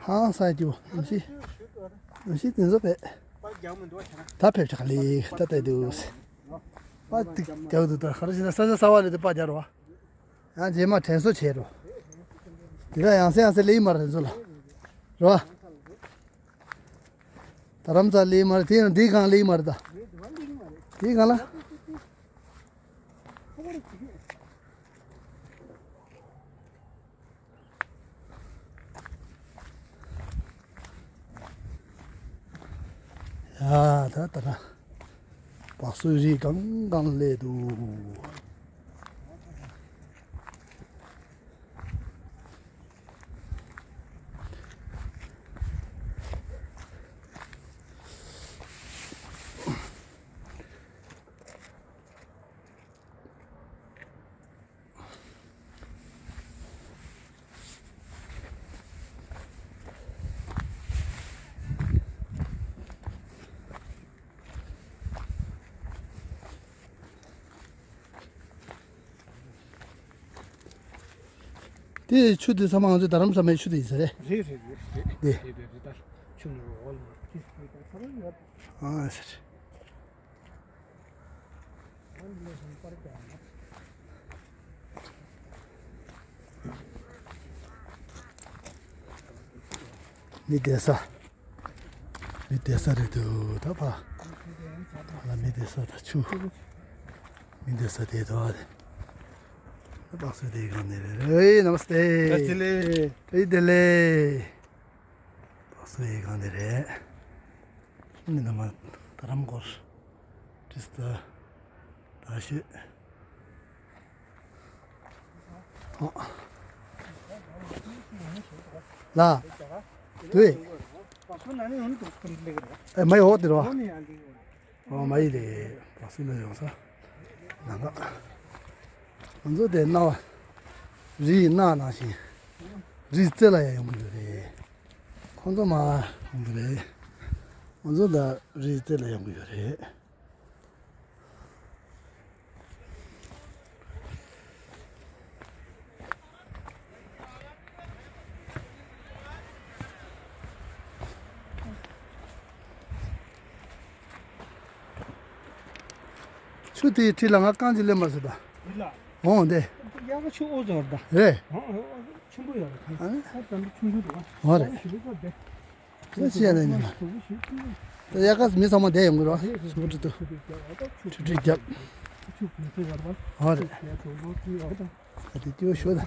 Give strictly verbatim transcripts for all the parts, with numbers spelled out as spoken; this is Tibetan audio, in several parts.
ཧང་སང་རྒྱུ་ཨེམ་སི། ཨེམ་སི་དེ་ཚོ་བས། ད་ཕེབས་ཆག་ལེ་ད་ལྟ་དུས། པ་ཏིག་རྒྱག་འདུག་ད་ག་རེ་བྱས་ན་ས་ཆ་གསར་པ་ལས་དེ་པ་རྒྱག་རོགས། ཡང་རྗེས་མ་དྲན་གསོ་བྱས་རོགས། དེ་ལ་ཡང་སེ་ཡང་སེ་ལེ་མར་དེ་ཚོ་ལ། རོ། རྡ་རམ་ས་ལེ་མར་དེ་ཡང་འདི་གང་ལེ་མར་ད། དེ་གང་ལ། ཡ་ད་ད་ད། བ་སོའི་རི་གང་གང་ལས་འདུག་དེ་ཆུ་དེ་ཚང་མ་ང་ཚོའི་རྡ་རམ་ས་མའི་ཆུ་དེ་ཡིན་ས་རེད། རེད་རེད་རེད་རེད། དེ། རེད་རེད་རེད། ད་ཆུ་ནོར་འོལ་མ་དེ་ཚང་མ་ཡོད། ཨ་ཟེར། མི་བསྡད་ས། མི་བསྡད་ས་རེད་འདུག་ད་ཕ། ཕ་ལ་མི་བསྡད་ས་ད་ཆུ། མི་བསྡད་ས་དེ་དོ་ཨ་རེད། ད་སུ་དེ་གང་ནས་རེད། ཨེ་ནམ་སྟེ། བཀྲ་ཤིས་བདེ་ལེགས། བཀྲ་ཤིས་བདེ་ལེགས། ད་སུ་ཡི་གང་ནས་རེད། མི་རྣམས་ད་རམ་སྐོར། ཏིས་ད། ད་ཤི། ཨ། ལ། དུས། ཨེ་མ་ཡོད་དེ་རོ། ཨོ་མ་ཡི་རེད། བ་སུ་ལ་ཡོང་ས། ནང་ག་ང་ཚོ་དེ་སྣང་བ། རིའི་སྣ་ནང་བཞིན། རིའི་རྩེ་ལ་ཡང་ཡོང་གི་ཡོད་རེད། ཁོང་ཚོ་མ་ཡོང་གི་རེད། ང་ཚོ་ད་རིའི་རྩེ་ལ་ཡོང་གི་ཡོད་རེད། ཆུ་དེའི་འཁྲིས་ལ་ང་རྐང་གཅིག་སླེབས་མ་སོང་ད། འདི་ལ། འོང་དེ། ཡག་ག་ཆུ་འོ་ཟོར་ད། རེད། འོ་འོ་འོ་ཆེན་པོ་ཡོད་རེད། ཨ་ནི། ཨ་ཙམ་ཆུང་ཆུང་འདུག་འོ་རེད། ཞུ་གི་ཚོ་དེ། ད་ཤེས་ཡ་ནི་མིན་ན། ད་ཡ་ག་མི་ཚང་མ་བསྡད་ཡོང་གི་རོ། སུ་འགྲོ་དུ། ཆུ་ཁྲི་རྒྱབ། ཨོ་རེད། ད་དེ་སྐྱོ་ཤོ་ད།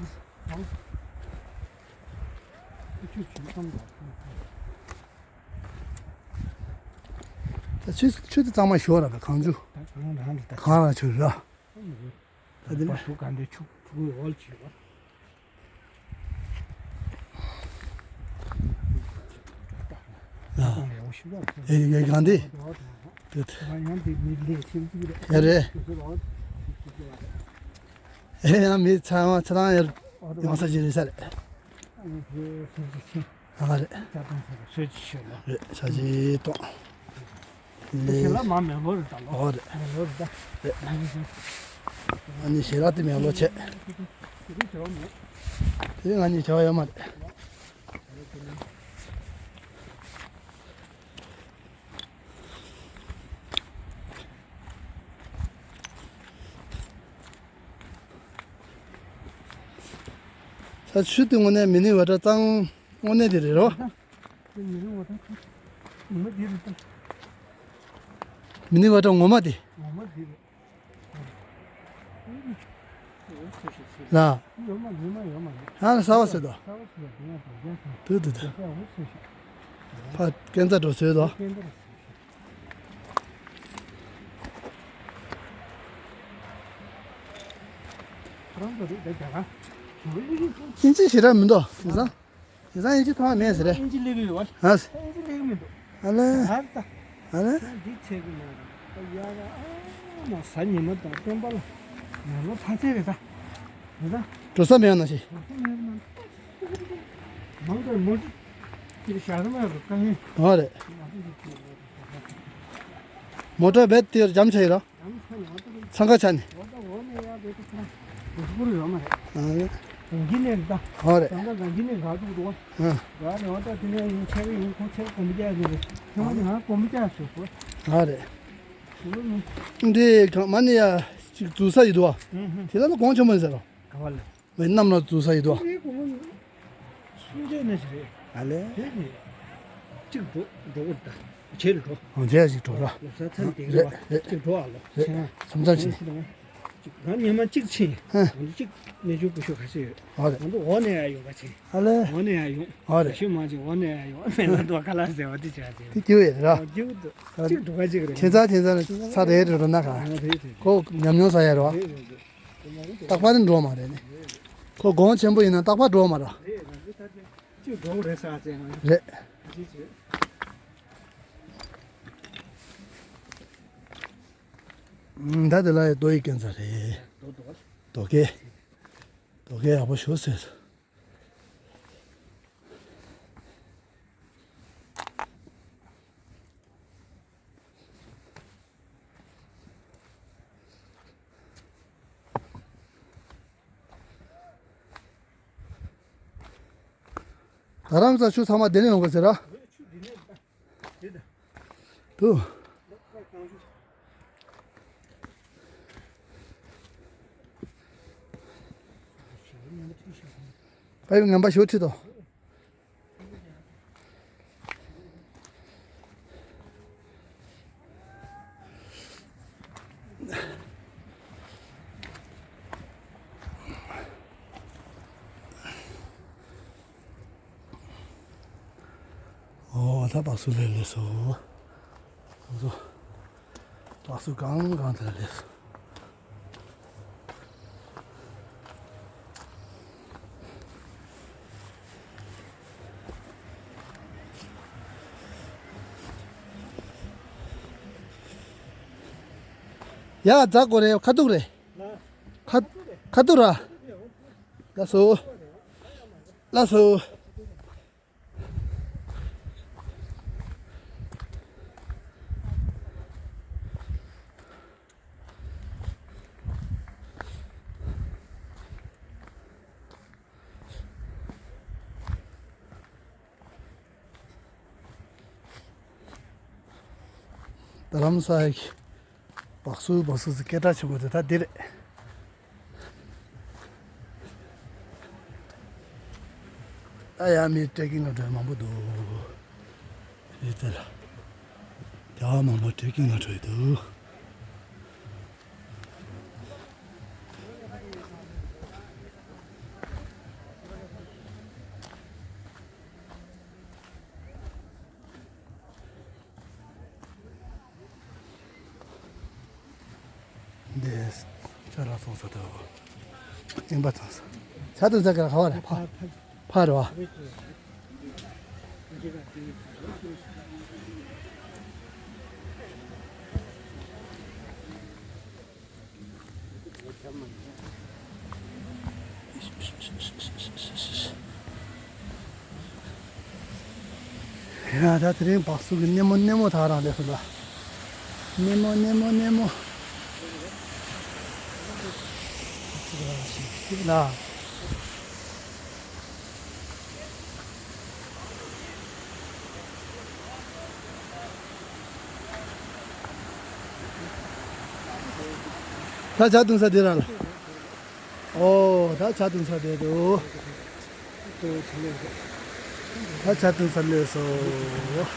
ད་ཆུ་ཆུ་དེ་གཙང་མ་ཤོ་ར་ད་གངས་ཆུ། གངས་ར་ཆུ་ར། ད་དེ་ལ། ཨེ་ཡ་གང་དེ། དེ། ཡ་རེད། ཨེ་ཡང་མི་ཚང་མ་ཚང་ཡར་ཡོང་ས་ཅི་རེད་ས་རེད། ཨ་རེད། རེད་ས་ཅི་གཏོང་། ཞེ་ལ་མ་མེ་ལོ་རེད་ད་ལོ། ཨོ་རེད། མེ་ལོ་རེད་ད། རེད། ཨ་ནི་ཞེ་ལ་དེ་མེ་ལོ་བྱས། དེ་རིང་བྱ་བ་མེད། དེ་རིང་ང་གཉིས་བྱ་བ་ཡོད་མ་རེད། ས་ཆུ་དེ་དངོས་གནས་མི་ནི་བ་ཏྲ་གཙང་དངོས་གནས་དེ་རེད་རོ། མི་ནི་བ་ཏྲ་ངོ་མ་དེ། ལ། ཧ་ལ་ས་བ་ཟེར་དོ། དུ་དུ་དུ། ཕ་སྐས་འཛེག་འགྲོ་ཟེར་དོ། ཨིན་ཇི་ཞེ་དྲག་མི་འདུག་ཡིན་ཙང་། དེང་སང་ཨིན་ཇི་མཐོང་བ་མེད་ཟེར་རེད། ཨིན་ཇི་སླེབས་ཀྱི་ཡོད་པ། ཧ་སེ། ཨིན་ཇི་སླེབས་ཀྱི་མི་འདུག་ཨ་ལེ། ཨ་ལྟ། ཨ་ལེ། འདི་ཆེ་གི་མ་རེད། ཡ་ཡ་ཨ་མ་གཟའ་ཉི་མ་དང་སྤེན་པ་ལ་མེ་ལོ་ཕ་ཚེ་རེད་ད། རེད་ད། འགྲོ་ས་མེད་ན་ཞིག་འགྲོ་ས་མེད་ན། མང་དུ་མོ་ཅི་ཅིག་བཞག་ས་མེད་རུ་དཀའ་ངལ། ཨ་རེད། མོ་ཊ་བེད་དེར་འཇམ་ཆ་ཡི་ར། འཚང་ཁ་ཆ་ནི། ཨ་ལེ། གངས་སྐྱིད་ནས་ད། ཨོ་རེད། ད་ལྟ་གངས་སྐྱིད་ནས་འགག་འདུག་འདུག་ཨ། ཨ། འགག་ནས་འོ་ད་དེ་ནས་ཡིན་ཆེ་བ་ཡིན་ཁོ་ཆེ་བ་གོམ་པ་རྒྱག་ནས་རེད། ཁྱོད་ང་གོམ་པ་རྒྱག་ཞོག་གོ། ཨོ་རེད། འདི་གང་མ་ནི་ཡ་ཅིག་འཛུལ་ས་ཡོད་འདུག་ཨ། ཨུ་ཧུ། དེ་ལ་ལ་གོང་ཆེན་པོ་ཡིན་ཟེར་རོ། ག་བ་ལ། བའི་གནམ་ལ་འཛུལ་ས་ཡོད་དོ། དེའི་གོང་སུམ་བརྒྱ་ནས་ཞིག་རེད། ཨ་ལས། དེ་ནི་གཅིག་འགྲོ་འགྲོ་གི་རེད་ད། བྱེད་འགྲོ། ཨང་རྒྱས་ཞིག་འགྲོ་ར། ལོ་གསར་ཚང་དེ་རེད་རེད་བ། རེད། གཅིག་འགྲོ་ཨ་ལོ། རེད། ཆེ་ང་། བསམ་ཚར་ཕྱིན། ང་ཉི་མ་གཅིག་ཕྱིན། ཧ། ང་གཅིག་གནས་ཆུང་སྐུ་ཞབས་ག་ཚོད་ཡོད། ཨ་རེད། ང་ཚོ་འོག་ནས་ཡར་ཡོང་ག་ཕྱིན། ཨ་ལས། འོག་ནས་ཡར་ཡོང་། ཨ་རེད། ཞུ་མ་ཅིག་འོག་ནས་ཡར་ཡོང་། མེ་ལ་འགྲོ་ག་ལ་ཟེར་བ་དེ་བྱ་ཅིག་དེ་སྐྱིད་པོ་ཡོད་ར། སྐྱིད་པོ་འདུག་གཅིག་འགྲོ་ག་གཅིག་རེད། ཁྱེད་ཚ་ཁྱེད་ཚ་ནི་ཚ་རེད་རེད་འགྲོ་ན་ག་ཨ་རེད་རེད། ཁོ་ཉམས་མྱོང་ས་ཡ་རེད་བ། རེད་རེད་རེད། རྟག་པར་འགྲོ་མ་རེད་ནི། ཁོ་གོང་ཆེན་པོ་ཡིན་ན་རྟག་པར་འགྲོ་མ་རེད། རེད་རེད། ད་ཅིག་འགྲོ་རེད་ས་ཅན་རེད། ད་དེ་ལ་ཡི་རྡོ་ཡི་སྐས་འཛེག་རེད། རྡོ་རྡོ་རྡོ་སྐས། རྡོ་སྐས་ཡག་པོ་ཞིག་ཟེར། རྡ་རམ་ས་ཆུ་ཚང་མ་འདི་ནས་ཡོང་གི་ཟེར་ར། དུ། པའི་ངན་པ་ཞོ་ཁྲི་དོ། ཨོ་ད་སྦག་སུ་ལས་ལས་སོ། ཨོ་ད་སྦག་སུ་གང་གང་དེ་ལས་སོ། ཡ་ཛ་གོ་རེ་ཁ་ཐུག་རེ། ཁ་ཁ་ཐུག་ར། ལ་སོ། ལ་སོ། རྡ་རམ་ས་ཡི་སྦག་སུ་སྦག་སུ་ཟེར་སྐད་གྲགས་ཆེན་པོ་དེ་ད་འདི་རེད། ད་ཡ་མི་ཊེ་ཀིང་ལ་འགྲོ་མང་པོ་འདུག་རེད་དེ་ལ། རྒྱ་བ་མང་པོ་ཊེ་ཀིང་ལ་འགྲོ་ཡི་འདུག་འདི་ཅ་ལག་ཚོང་ས་དང་གཅིན་པ་ཚོང་ས། ཆ་དུ་ཟ་ག་ར་ཁ་བ་རེད་ཕ། ཕ་རེད་བ། ཡ་ད་དེ་རིང་སྦག་སུ་གི་སྣེ་མོ་སྣེ་མོ་དག་རང་སླེབས་སོང་ད། སྣེ་མོ་སྣེ་མོ་སྣེ་མོ། ལ། ད་ཇ་བཏུང་ས་དེ་རང་ལ། ཨོ་ད་ཇ་བཏུང་ས་དེ་འདུག་ད་ཇ་བཏུང་ས་སླེབས་སོང་།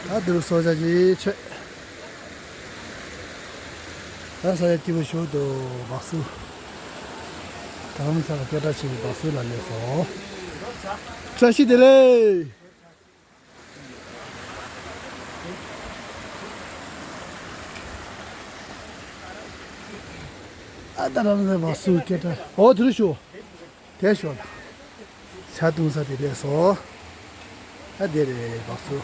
ད་འདིར་སོ་ཇ་ཅིག་མཆོད། ད་ས་ཡ་སྐྱིད་པོ་ཞིག་འདུག་སྦག་སུ། རྡ་རམ་ས་ལ་སྐད་གྲགས་ཆེ་བའི་སྦག་སུ་ལ་སླེབས་སོང་། བཀྲ་ཤིས་བདེ་ལེགས། ཨ་ད་རམ་ས་སྦག་སུ་སྐད་གྲགས་ཨོ་དེ་རུ་ཞུ། དེ་ཞོར་ལ། ཇ་བཏུང་ས་དེ་སླེབས་སོང་། ཨ་དེ་རེད་སྦག་སུ།